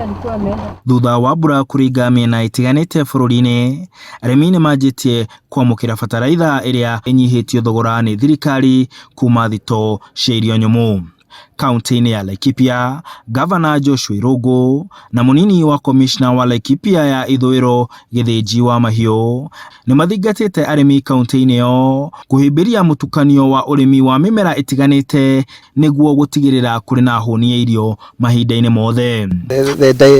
alikuwa ameenda. Thutha wa mbura kũringa mĩena ĩtiganĩte bũrũri-inĩ, arĩmi nĩ manjĩtie kwamũkĩra bataraitha ĩrĩa ĩnyihĩtio thogora nĩ thirikari kuma thitoo cia irio nyũmũ. Kaunti-inĩ ya Laikipia, Gavana Joshua Irũngũ na mũnini wa komishna wa Laikipia ya ithũĩro Gĩthĩnji wa Mahiũ nĩ mathingatĩte arĩmi kaunti-inĩ ĩyo kũhĩmbĩria mũtukanio wa ũrĩmi wa mĩmera ĩtiganĩte nĩguo gũtigĩrĩra kũrĩ na hũni ya irio mahinda-inĩ mothe.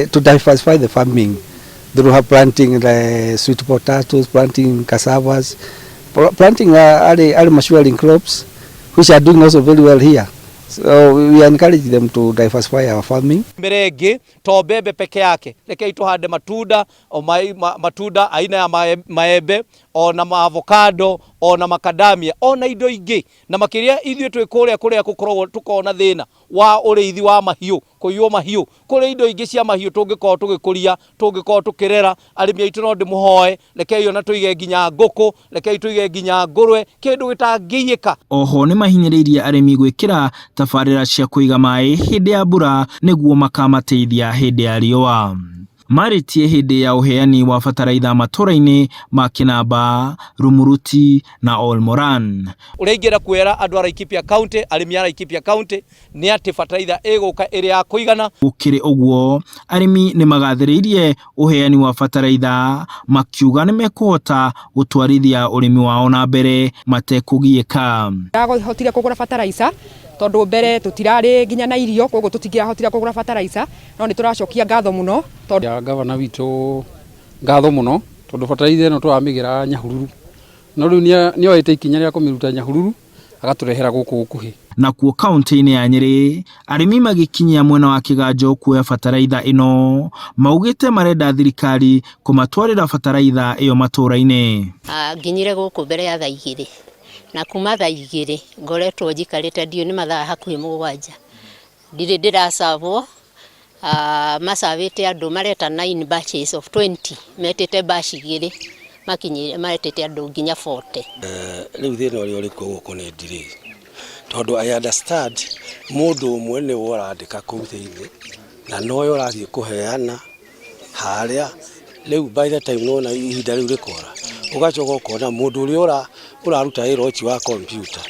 To diversify the farming through planting the sweet potatoes, planting cassavas, planting early maturing crops, which are doing also very well here. So we encourage them to diversify our farming. Mbere ĩngĩ to mbembe peke yake, rekei tũhande matunda o matunda aina ya maembe ona maavocado ona makadamia ona indo ingĩ, na makĩria ithuĩ twĩ kũrĩa kũrĩa gũkoragwo tũkoragwo na thĩna wa ũrĩithi wa mahiũ, kũiywo mahiũ. Kũrĩ indo ingĩ cia mahiũ tũngĩkorwo tũgĩkũria, tũngĩkorwo tũkĩrera. Arĩmi aitũ no ndĩmũhoe, rekei ona tũige nginya ngũkũ, rekei tũige nginya ngũrwe, kĩndũ gĩtangĩiyĩka. Oho nĩ mahinyĩrĩirie arĩmi gwĩkĩra tabarĩra cia kũiga maĩ hĩndĩ ya mbura nĩguo makamateithia hĩndĩ ya riũa. Marĩtie hĩndĩ ya ũheani wa bataraitha matũra-inĩ ma Kĩnamba, Rumuruti na Olmoran. Ũrĩa ingĩenda kwĩra andũ a Laikipia County, arĩmi a Laikipia County, nĩ atĩ bataraitha ĩgũka ĩrĩ ya kũigana. Gũkĩrĩ ũguo, arĩmi nĩ magathĩrĩirie ũheani wa bataraitha makiuga nĩ mekũhota gũtwarithia ũrĩmi wao na mbere matekũgiĩka. Ndahotire kũgũra bataraitha tondũ mbere tũtirarĩ nginya na irio, koguo tũtingĩahotire kũgũra bataraitha, no nĩ tũracokia ngatho mũno tondũ ya gavana witũ ngatho mũno tondũ bataraitha ĩno tũramĩgĩra Nyahururu, no rĩu nĩoete ikinya rĩa kũmĩruta Nyahururu agatũrehera gũkũ gũkuhĩ. Nakuo kaunti-inĩ ya Nyĩrĩ, arĩmi magĩkinyia mwena wa Kĩganjo kuoya bataraitha ĩno, maugĩte marenda thirikari kũmatwarĩra bataraitha ĩyo matũra-inĩ. Nginyire gũkũ mbere ya thaa 2, na kuma thaa 2 ngoretwo njikarĩte, ndiũĩ nĩ mathaa hakuhĩ 7, ndirĩ ndĩracabwo. Macabĩte andũ mareta 9 batches of 20, metĩte batch 2, makinyire maretĩte andũ nginya 40. Rĩu thĩna ũrĩa ũrĩ kuo gũkũ nĩ delay, tondũ I understand mũndũ ũmwe nĩwe ũrandĩka kũu thĩinĩ na nowe ũrathiĩ kũheana harĩa. Rĩu by the time nona ihinda rĩu rĩkora, ũgacoka ũkona mũndũ ũrĩa ũraruta wĩra ũcio wa computer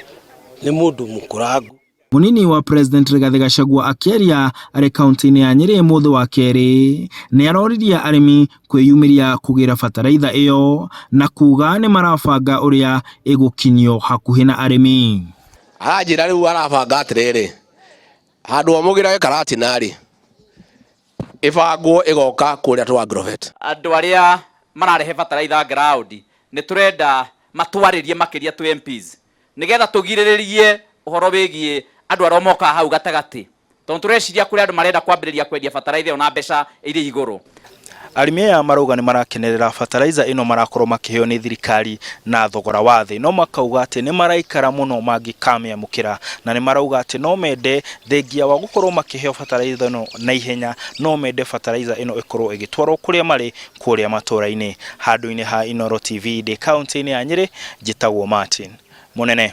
nĩ mũndũ mũkũrangu. Mũnini wa President Rigathĩ Gachagua akĩaria arĩ kaunti-inĩ ya Nyĩrĩ mũthĩ wa kerĩ, nĩ aroririe arĩmi kwĩyumĩria kũgĩra bataraitha ĩyo na kuga nĩ marabanga ũrĩa ĩgũkinyio hakuhĩ na arĩmi. Aranjĩra rĩu arabanga atĩrĩrĩ, handũ o mũgĩrage Karatina rĩ, ĩbangwo ĩgoka kũrĩa twa Agrovet. Andũ arĩa mararehe bataraitha ground nĩ tũrenda matwarĩrie makĩria twĩ MPs, nĩgetha tũgirĩrĩrie ũhoro wĩgiĩ andũ arĩa mokaga hau gatagatĩ, tondũ tũreciria kũrĩ andũ marenda kwambĩrĩria kwendia bataraitha ĩyo na mbeca irĩ igũrũ. Arĩmi aya marauga nĩ marakenerera bataraitha ĩno marakorwo makĩheo nĩ thirikari na thogora wa thĩ, no makauga atĩ nĩ maraikara mũno mangĩkamĩamũkĩra, na nĩ marauga atĩ no mende thengia wa gũkorwo makĩheo bataraitha ĩno na ihenya, no mende bataraitha ĩno ĩkorwo ĩgĩtwarwo kũrĩa marĩ kũrĩa matũra-inĩ. Handũ-inĩ ha Inooro TV ndĩ kaunti-inĩ ya Nyĩrĩ, njĩtagwo Martin Mũnene.